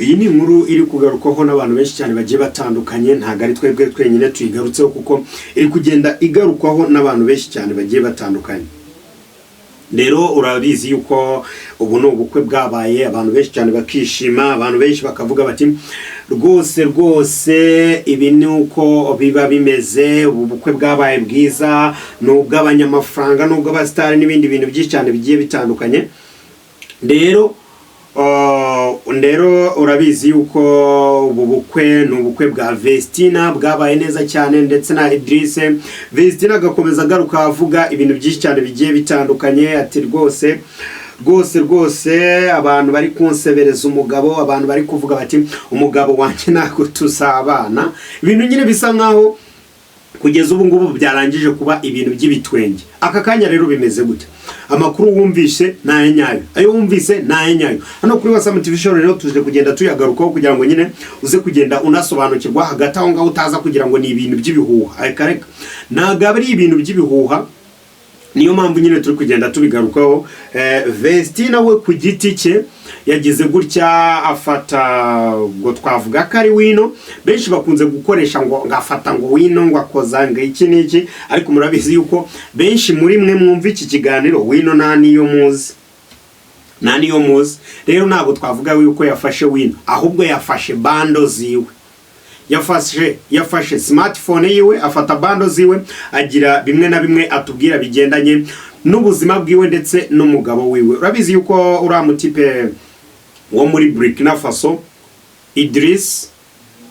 Iyi ni inkuru iri kugarukwaho n'abantu benshi cyane bagiye batandukanye. Ntabwo ari twebwe twenyine tuyigarutseho, kuko iri kugenda igarukwaho n'abantu benshi cyane bagiye batandukanye. Rero urabizi yuko ubu ni ubukwe bwabaye, abantu benshi cyane bakishima, abantu benshi bakavuga bati: "Rwose rwose ibi ni uko biba bimeze." Ubu bukwe bwabaye bwiza, ni ubw'abanyamafaranga, ni ubw'abasitari n'ibindi bintu byinshi cyane bigiye bitandukanye. Rero urabizi yuko ubu bukwe ni ubukwe bwa Vestina, bwabaye neza cyane, ndetse na Idrisse. Vestina agakomeza agaruka avuga ibintu byinshi cyane bigiye bitandukanye, ati: "Rwose rwose rwose abantu bari kunsebereza umugabo, abantu bari kuvuga bati umugabo wanjye ntabwo tuzabana." Ibintu nyine bisa nkaho kugeza ubu ngubu byarangije kuba ibintu by'ibitwenge. Aka kanya rero bimeze gute? Amakuru wumvise ni aya nyayo, ayo wumvise ni aya nyayo. Hano kuri Wasam TV Show rero tuje kugenda tuyagarukaho kugira ngo nyine uze kugenda unasobanukirwa. Hagati aho ngaho utaza kugira ngo ni ibintu by'ibihuha. Reka reka, ntabwo ari ibintu by'ibihuha. Niyo mpamvu nyine turi kugenda tubigarukaho. Vestina we ku giti cye yagize gutya afata, ubwo twavuga ko ari wino benshi bakunze gukoresha, ngo ngafata ngo wino, ngo akoza ngo iki n'iki, ariko murabizi yuko benshi muri mwe mwumva iki kiganiro wino nta niyo muzi, nta niyo muzi. Rero ntabwo twavuga yuko yafashe wino, ahubwo yafashe bundle ziwe, yafashe smartphone yiwe, afata bundle ziwe, agira bimwe na bimwe atubwira bigendanye n'ubuzima bwiwe ndetse n'umugabo wiwe. Urabizi yuko uriya mutipe wo muri Burkina Faso, Idris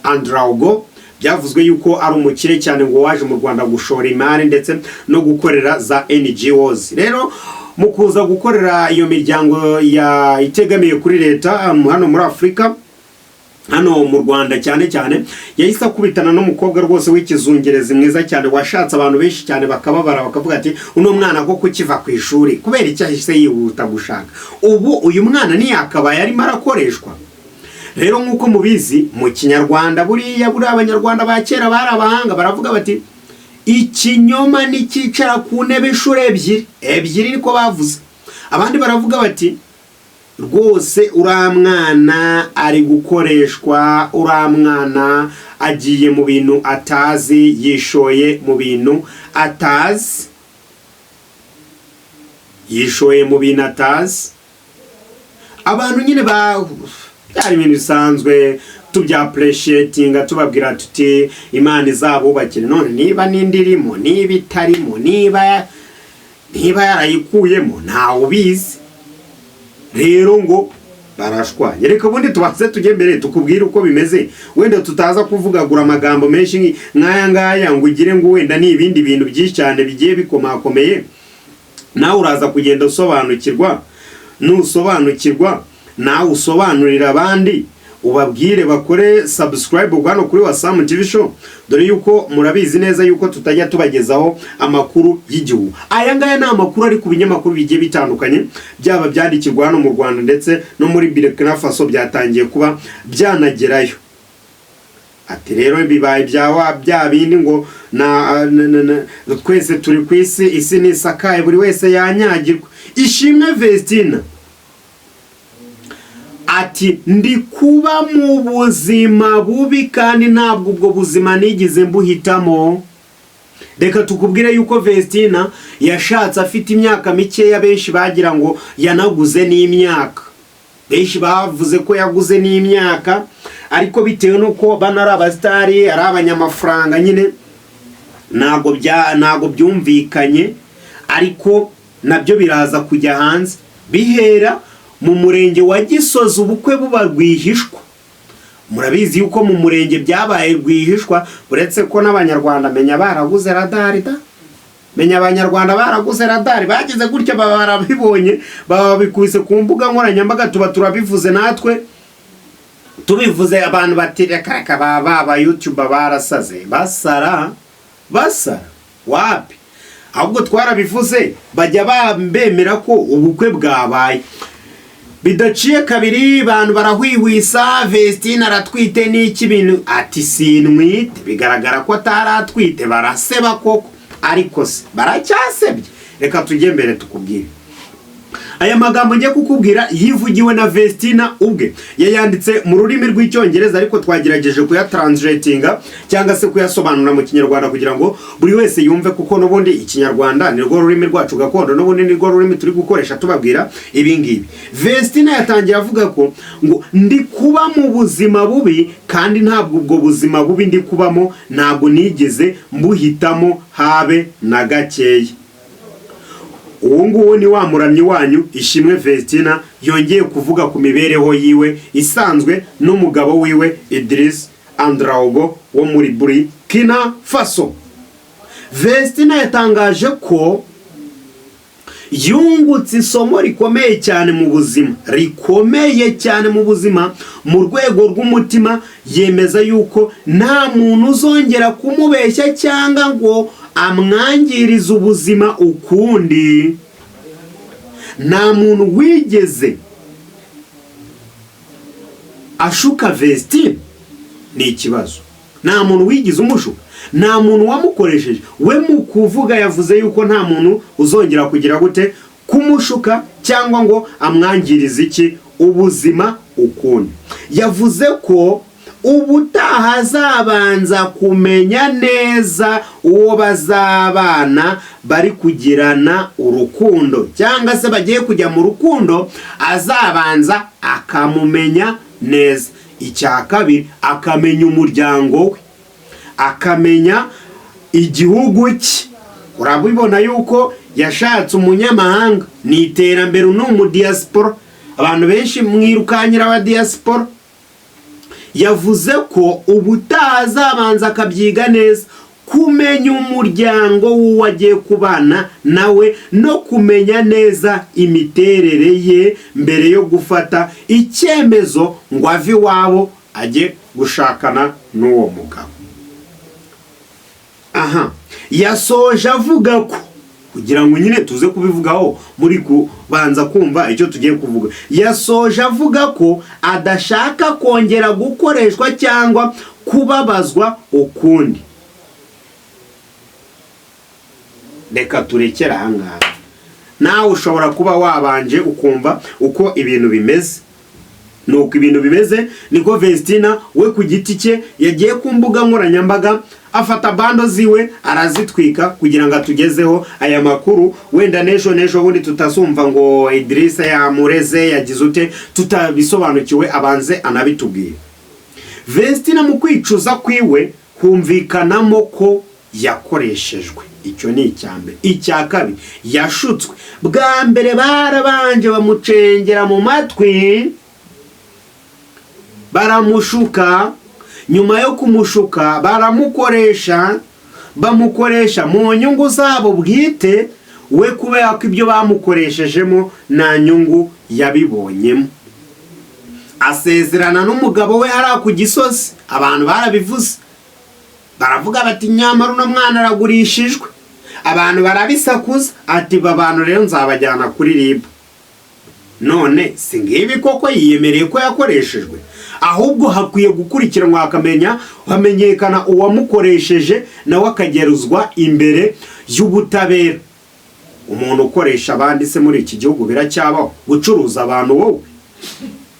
Ouedraogo, byavuzwe yuko ari umukire cyane, ngo waje mu Rwanda gushora imari ndetse no gukorera za NGOs. Rero mu kuza gukorera iyo miryango ya itegamiye kuri leta hano muri Afurika, hano mu Rwanda cyane cyane, yahise akubitana n'umukobwa rwose w'ikizungerezi mwiza cyane, washatse abantu benshi cyane bakababara, bakavuga ati: "Uno mwana ko kukiva ku ishuri, kubera icyo ahise yihuta gushaka? Ubu uyu mwana ntiyakabaye arimo arakoreshwa?" Rero nk'uko mubizi, mu Kinyarwanda buriya Abanyarwanda ba kera bari abahanga, baravuga bati: "Ikinyoma ntikicara ku ntebe inshuro ebyiri." Ebyiri niko bavuze. Abandi baravuga bati: "Rwose uriya mwana ari gukoreshwa, uriya mwana agiye mu bintu atazi, yishoye mu bintu atazi, yishoye mu bintu atazi." Abantu nyine ba byari ibintu bisanzwe, tubya-appreciatinga, tubabwira tuti: "Imana izabubakire." None niba n'indi irimo, niba itarimo, niba yarayikuyemo, ntawe ubizi. Rero ngo barashwanye. Reka ubundi tubanze tujye mbere tukubwire uko bimeze, wenda tutaza kuvugagura amagambo menshi nk'aya ngaya ngo ugire ngo wenda ni ibindi bintu byinshi cyane bigiye bikomakomeye. Nawe uraza kugenda usobanukirwa. Nusobanukirwa, nawe usobanurira abandi, ubabwire bakore subscribe hano kuri Wasam TV Show, dore yuko murabizi neza yuko tutajya tubagezaho amakuru y'igihugu. Aya ngaya ni amakuru ari ku binyamakuru bigiye bitandukanye, byaba byandikirwa hano mu Rwanda ndetse no muri Burkina Faso, byatangiye kuba byanagerayo. Ati rero bibaye bya bya bindi ngo na twese turi ku isi, isi nisakaye, buri wese yanyagirwa. Ishimwe Vestina ati: "Ndi kuba mu buzima bubi kandi ntabwo ubwo buzima nigeze mbuhitamo." Reka tukubwire yuko Vestina yashatse afite imyaka mikeya. Benshi bagira ngo yanaguze n'imyaka, benshi bavuze ko yaguze n'imyaka, ariko bitewe n'uko bano ari abasitari, ari abanyamafaranga nyine, ntabwo byumvikanye. Ariko nabyo biraza kujya hanze. Bihera mu murenge wa Gisozi, ubukwe buba rwihishwa. Murabizi yuko mu murenge byabaye rwihishwa, uretse ko n'Abanyarwanda menya baraguze radari da, menya Abanyarwanda baraguze radari, bagize gutya baba barabibonye, baba babikubise ku mbuga nkoranyambaga, tuba turabivuze natwe. Tubivuze, abantu bati: "Reka reka, baba YouTube barasaze, basara basara." Wapi, ahubwo twarabivuze, bajya bemera ko ubukwe bwabaye. Bidaciye kabiri, abantu barahwihwisa: "Vestine aratwite n'iki?" Bintu ati: "Sinwite." Bigaragara ko ataratwite, baraseba koko, ariko se baracyasebye? Reka tujye mbere tukubwire. Aya magambo ngiye kukubwira yivugiwe na Vestina ubwe. Yayanditse mu rurimi rw'Icyongereza, ariko twagerageje kuyatranslatinga cyangwa se kuyasobanura mu Kinyarwanda kugira ngo buri wese yumve, kuko n'ubundi Ikinyarwanda ni rwo rurimi rwacu gakondo, n'ubundi ni rwo rurimi turi gukoresha tubabwira ibi ngibi. Vestina yatangiye avuga ko ngo "Ndi kuba mu buzima bubi, kandi ntabwo ubwo buzima bubi ndi kubamo ntabwo nigeze mbuhitamo habe na gakeya." Uwo nguwo ni wa muramyi wanyu Ishimwe Vestina, yongeye kuvuga ku mibereho yiwe isanzwe n'umugabo wiwe Idris Ouedraogo wo muri Burkina Faso. Vestina yatangaje ko yungutse isomo rikomeye cyane mu buzima, rikomeye cyane mu buzima mu rwego rw'umutima. Yemeza yuko nta muntu uzongera kumubeshya cyangwa ngo amwangirize ubuzima ukundi. Nta muntu wigeze ashuka Vestine, ni ikibazo. Nta muntu wigeze umushuka, nta muntu wamukoresheje. We mu kuvuga yavuze yuko nta muntu uzongera kugira gute, kumushuka cyangwa ngo amwangirize iki, ubuzima ukundi. Yavuze ko ubutaha azabanza kumenya neza uwo bazabana, bari kugirana urukundo cyangwa se bagiye kujya mu rukundo, azabanza akamumenya neza. Icya kabiri, akamenya umuryango we, akamenya igihugu cye. Urabibona yuko yashatse umunyamahanga, ni iterambere, ni umudiyasipora. Abantu benshi mwirukanyira abadiyasipora. Yavuze ko ubutaha azabanza akabyiga neza, kumenya umuryango w'uwo agiye kubana nawe no kumenya neza imiterere ye mbere yo gufata icyemezo ngo ave iwabo ajye gushakana n'uwo mugabo. Aha yasoje avuga ko, kugira ngo nyine tuze kubivugaho muri kubanza kumva icyo tugiye kuvuga, yasoje avuga ko adashaka kongera gukoreshwa cyangwa kubabazwa ukundi. Reka turekere ahangaha. Nawe ushobora kuba wabanje ukumva uko ibintu bimeze. Nuko ibintu bimeze, niko Vestina we ku giti cye yagiye ku mbuga nkoranyambaga, afata bando ziwe arazitwika kugira ngo atugezeho aya makuru. Wenda n'ejo n'ejo bundi tutazumva ngo Idrissa yamureze, yagize ute, tutabisobanukiwe, abanze anabitubwire. Vestina mu kwicuza kwiwe humvikanamo ko yakoreshejwe. Icyo ni icya mbere. Icya kabiri, yashutswe. Bwa mbere barabanje bamucengera mu matwi, baramushuka. Nyuma yo kumushuka baramukoresha, bamukoresha mu nyungu zabo bwite. We kubera ko ibyo bamukoreshejemo nta nyungu yabibonyemo, asezerana n'umugabo we hariya ku Gisozi. Abantu barabivuze, baravuga bati "Nyamara uno mwana aragurishijwe." Abantu barabisakuza, ati "Ba bantu rero nzabajyana kuri RIB." None si ngibi koko yiyemereye ko yakoreshejwe? Ahubwo hakwiye gukurikiranwa, hakamenya, hamenyekana uwamukoresheje, nawe akageruzwa imbere y'ubutabera. Umuntu ukoresha abandi se muri iki gihugu biracyabaho? Gucuruza abantu, wowe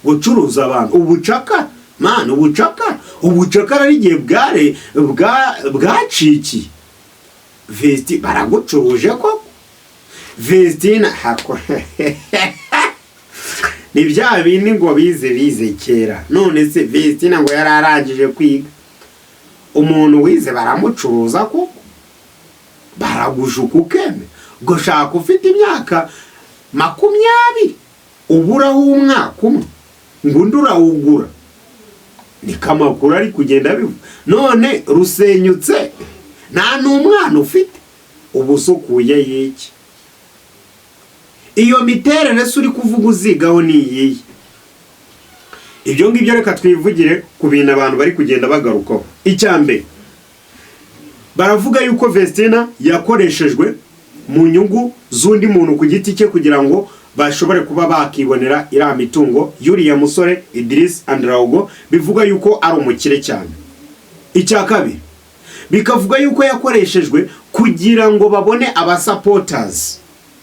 gucuruza abantu, ubucakara man, ubucakara, ubucakara ari igihe bware bwacikiye. Vesti baragucuruje koko. Vestina hako ni bya bindi ngo bize, bize kera. None se Vestina ngo yari arangije kwiga? Umuntu wize baramucuruza koko? Baragushuka ukeme gushaka ufite imyaka 20, uburaho umwaka umwe ngo undi urawugura. Niko amakuru ari kugenda bivuga. None rusenyutse, nta n'umwana ufite, uba usukuye y'iki? Iyo miterere se uri kuvuga uzigaho ni iyihe? Ibyo ngibyo reka twivugire ku bintu abantu bari kugenda bagarukaho. Icya mbere, baravuga yuko Vestina yakoreshejwe mu nyungu z'undi muntu ku giti cye kugira ngo bashobore kuba bakibonera iriya mitungo y'uriya musore Idris Ouedraogo, bivuga yuko ari umukire cyane. Icya kabiri, bikavuga yuko yakoreshejwe kugira ngo babone abasupporters.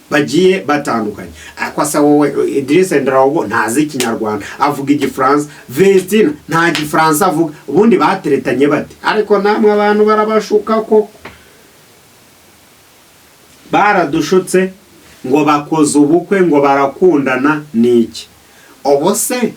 Bagiye batandukanye. Ariko se wowe, Idrissa Ouedraogo ntazi Ikinyarwanda, avuga Igifaransa. Vestina nta Gifaransa avuga. Ubundi bateretanye bate? Ariko namwe abantu barabashuka koko. Baradushutse ngo bakoze ubukwe, ngo barakundana. Ni iki ubu se?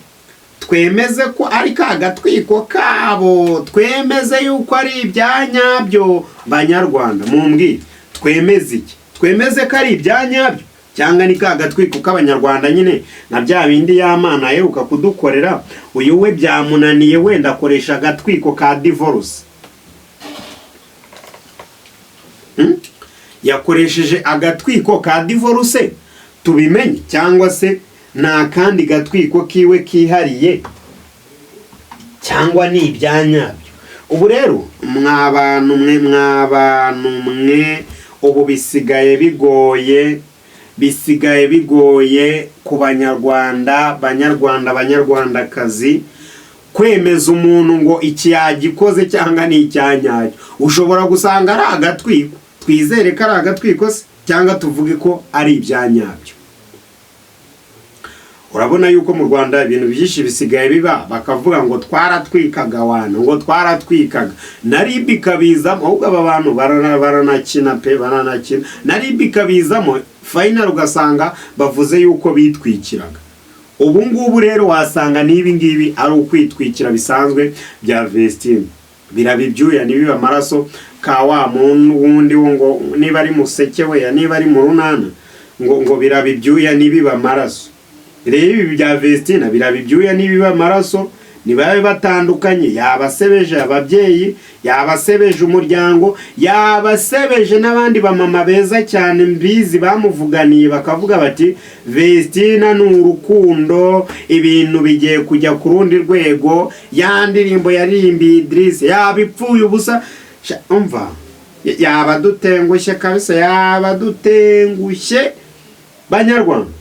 Twemeze ko ari ka gatwiko kabo? Twemeze yuko ari ibya nyabyo? Banyarwanda, mumbwire, twemeze iki? Twemeze ko ari ibya nyabyo cyangwa ni ka gatwiko k'Abanyarwanda nyine, na bya bindi y'Amana aheruka kudukorera? Uyu we byamunaniye, wenda akoresha agatwiko ka divorce. Yakoresheje agatwiko ka divorce, tubimenye, cyangwa se ni akandi gatwiko kiwe kihariye, cyangwa ni ibya nyabyo? Ubu rero mwa bantu mwe, mwa bantu mwe, ubu bisigaye bigoye, bisigaye bigoye ku Banyarwanda, Banyarwanda, Banyarwandakazi, kwemeza umuntu ngo iki yagikoze cyangwa ni icya nyacyo. Ushobora gusanga ari agatwiko. Twizere ko ari agatwiko se, cyangwa tuvuge ko ari ibya nyabyo? Urabona yuko mu Rwanda ibintu byinshi bisigaye biba, bakavuga ngo twaratwikaga wana, ngo twaratwikaga, na RIB ikabizamo. Ahubwo aba bantu baranakina pe, baranakina. Na RIB ikabizamo, final ugasanga bavuze yuko bitwikiraga. Ubu ngubu rero wasanga n'ibi ngibi ari ukwitwikira bisanzwe bya Vestine. Biraba ibyuya ntibibe amaraso, ka wa muntu wundi wo ngo niba ari museke we, niba ari mu runana, ngo biraba ibyuya ntibibe amaraso. Rero ibi bya Vestina biraba ibyuya ntibibe amaraso. Ntibabe batandukanye, yabasebeje ababyeyi, yabasebeje umuryango, yabasebeje n'abandi bamama beza cyane mbizi bamuvuganiye, bakavuga bati: "Vestina ni urukundo, ibintu bigiye kujya ku rundi rwego." Ya ndirimbo yaririmbiye Idris yaba ipfuye ubusa. Umva, yaba dutengushye kabisa, yaba dutengushye. Banyarwanda,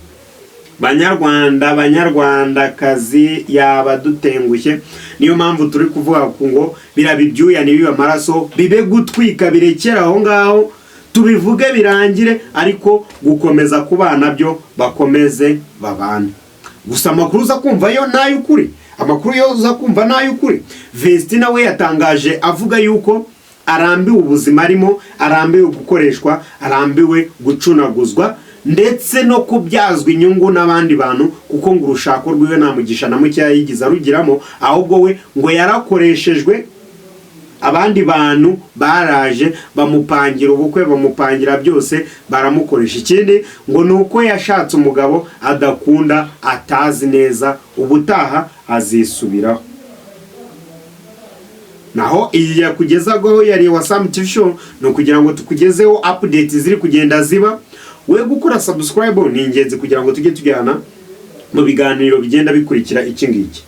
Banyarwanda, Banyarwandakazi, yaba dutengushye. Niyo mpamvu turi kuvuga ngo biraba ibyuya ntibibe amaraso, bibe gutwika, birekere aho ngaho, tubivuge birangire. Ariko gukomeza kubana byo, bakomeze babane. Gusa amakuru uza kumva yo ni ay'ukuri, amakuru yo uza kumva ni ay'ukuri. Vestina we yatangaje avuga yuko arambiwe ubuzima arimo, arambiwe gukoreshwa, arambiwe gucunaguzwa ndetse no kubyazwa inyungu n'abandi bantu, kuko ngo urushako rwiwe nta mugisha na mukeya yigize arugiramo, ahubwo we ngo yarakoreshejwe. Abandi bantu baraje bamupangira ubukwe, bamupangira byose, baramukoresha. Ikindi ngo ni uko yashatse umugabo adakunda, atazi neza. Ubutaha azisubiraho. Naho iyi yakugezagaho yari wa Sam TV Show, ni ukugira ngo tukugezeho update ziri kugenda ziba. We gukora subscribe ni ingenzi kugira ngo tujye tujyana mu biganiro bigenda bikurikira iki ngiki.